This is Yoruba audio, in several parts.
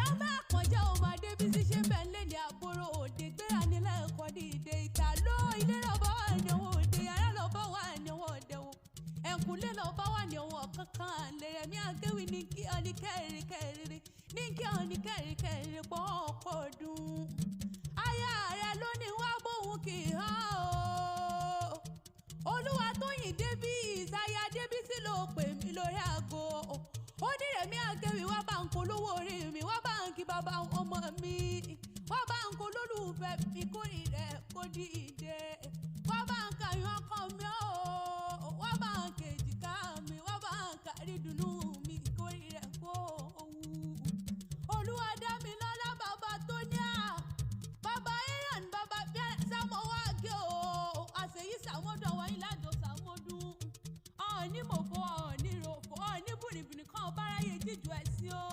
Bàbá àkànjẹ́ ọmọ Adébísí ṣe bẹ́ẹ̀ ń lé ní àbúrò òde gbéra nílẹ̀ ẹ̀kọ́ dìde ìta ló ilé lọ́bọ̀ wà ní owó òde yàrá lọ́bọ̀ wà ní owó òde wo ẹ̀kúnlé lọ́bọ̀ wà ní owó kankan lè Rẹ̀mí Akéwì ní kí ọní kẹrin kẹrin ní kí ọní kẹrin kẹrin pọ̀ ọkọ̀ ọdún. Aya rẹ̀ ló ní wá bóun kì í hàn o. Olúwatóyìn Davis aya Débísí ló pè mí lórí aago. Ó ní Rẹ̀mí Akéwì wá bá ń polówó orí mi, wá bá ń kí bàbá ọmọ mi, wá bá ń polólùfẹ́ mi kórìí rẹ̀ kó dìde, wá bá ń kàyàn ọkọ mi o, wá bá ń kejìká mi, wá bá ń kárí dùnú mi kórìí rẹ̀ kó wú. Olúwa dá mi lọ́lá bàbá tó ní à, bàbá Aaron bàbá bíárẹ̀ sámọ́wágé o, àṣeyí sàmọ́dún àwọn yìí lájọ sàmọ́dún. Ọ̀ọ́ni mòfo, ọ̀ọ́ni ròfo, ọ̀ọ́ni bùnìbùnì kan báráyé jíjù ẹ̀sìn o.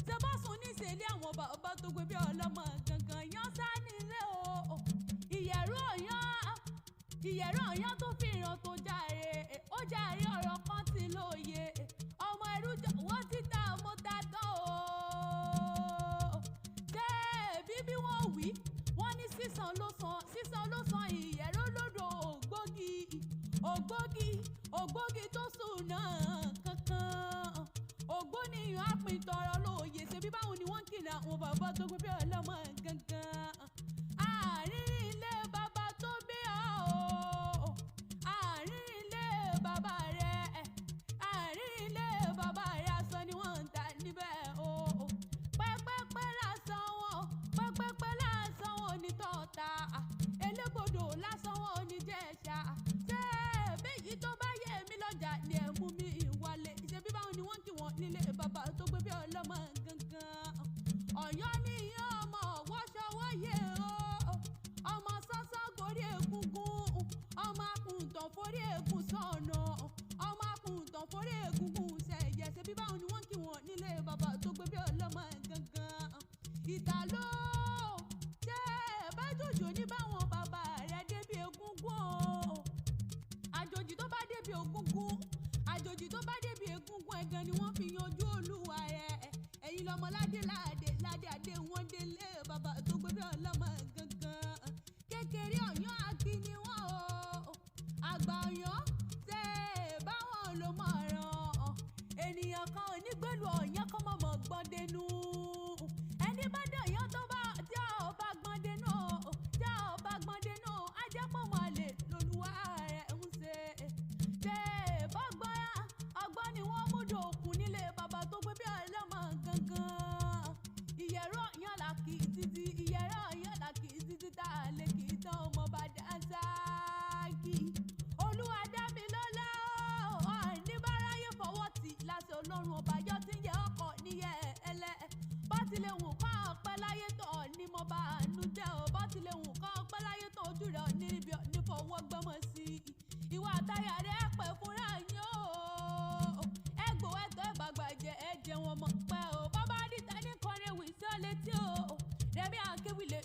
Ṣé bá sùn ní ìṣẹ̀lẹ̀ àwọn bàbá tó gbé bí ọlọ́mọ gangan yan sá nílé o. Ìyẹ̀rú ọ̀yán, ìyẹ̀rú ọ̀yán tó fi ìran tó jàre, ó jàre ọ̀rọ̀ kan ti lóye. Ọmọ ẹrú wọ́n ti ta ọmọ ta tán o. Ṣé bíbí wọ́n wí? Wọ́n ní sísan ló san, sísan ló san ìyẹ̀rú lódò ògbógi, ògbógi, ògbógi tó sùn náà kankan. Ògbónìyàn àpìntọrọ lóye ṣe bí báwọn ni wọ́n ń kìlọ̀ àwọn bàbá tó gbé bí ọlọ́mọ gangan. Àárín ilé bàbá tó bí ọ o, àárín ilé bàbá rẹ̀, àárín ilé bàbá rẹ̀ aṣọ ni wọ́n ń ta níbẹ̀ o. Pẹ́pẹ́pẹ́ lásán wọn, pẹ́pẹ́pẹ́ lásán wọn ní tọ́ta, elégbodò lásán wọn ní jẹ̀ṣà. Ṣé bẹ́yìí tó bá yẹ mí lọ́jà ni ẹ̀ mú mi wálé? Ṣé bí báwọn ni wọ́n ń kí wọn nílé bàbá tó gbé bí ọlọ́mọ gangan? Ọ̀yọ́ ni ìyá ọmọ wọ́ṣọwọ́ yẹ o. Ọmọ sánsan gorí egungun, ọmọ akùntàn forí egun sọ̀nà, ọmọ akùntàn forí egungun ṣẹ̀yẹ. Ṣé bí báwọn ni wọ́n ń kí wọn nílé bàbá tó gbé bí ọlọ́mọ gangan? Ìta ló ṣe bájòjò ní báwọn bàbá rẹ̀ débi egungun o. Àjòjì tó bá débi ògúngún, àjòjì tó bá débi egungun ẹ̀gàn ni wọ́n fi yanjú olúwa rẹ̀. Ẹ̀yin lọmọ ládé ládé ládé adé wọ́n délé bàbá tó gbé bí ọlọ́mọ gangan. Kékeré ọ̀yàn akíní wọn o, àgbà ọ̀yàn ṣe báwọn ló mọ̀ràn. Ènìyàn kan ò ní gbèlú ọ̀yàn kan mọ̀mọ́ gbọ́n dénú. Ẹni bá dé ọ̀yàn tó bá tí ò bá gbọ́n dénú, tí ò bá gbọ́n dénú, á jẹ́ pọ̀ mọ́ àlè lolúwa rẹ̀ ń ṣe. Ṣé bọ́gbọ́n ọgbọ́n ni wọ́n mú dòkun nílé bàbá tó gbé bí ọlọ́mọ gangan. Ìyẹ̀rú ọ̀yàn là kì í títí, ìyẹ̀rú ọ̀yàn là kì í títí tá a lè kì í tán ọmọ bá Dánsákì. Olúwa dá mi lọ́lá o, ọ̀ọ́ni báráyé fọwọ́ tì láṣẹ Ọlọ́run ọba yọ tí ń yẹ ọkọ̀ níyẹ̀ ẹlẹ́. Bá tilẹ̀ wù kọ́ ọpẹ́ láyé tó ọ̀ní mo bá àánú jẹ́ o. Bá tilẹ̀ wù kọ́ ọpẹ́ láyé tó ojú rẹ̀ ọ̀ní níbi ọ̀ní fọwọ́ gbọ́mọ sí i. Ìwà àtayà rẹ̀ pẹ̀ fúnra yín o. Ẹ gbò ẹ̀tọ́ ìbàgbà jẹ ẹ jẹun ọmọ pẹ́ o. Bàbá dìtẹ̀ ní kọrin wì sí ọ létí o. Rẹ̀mí Akéwì lè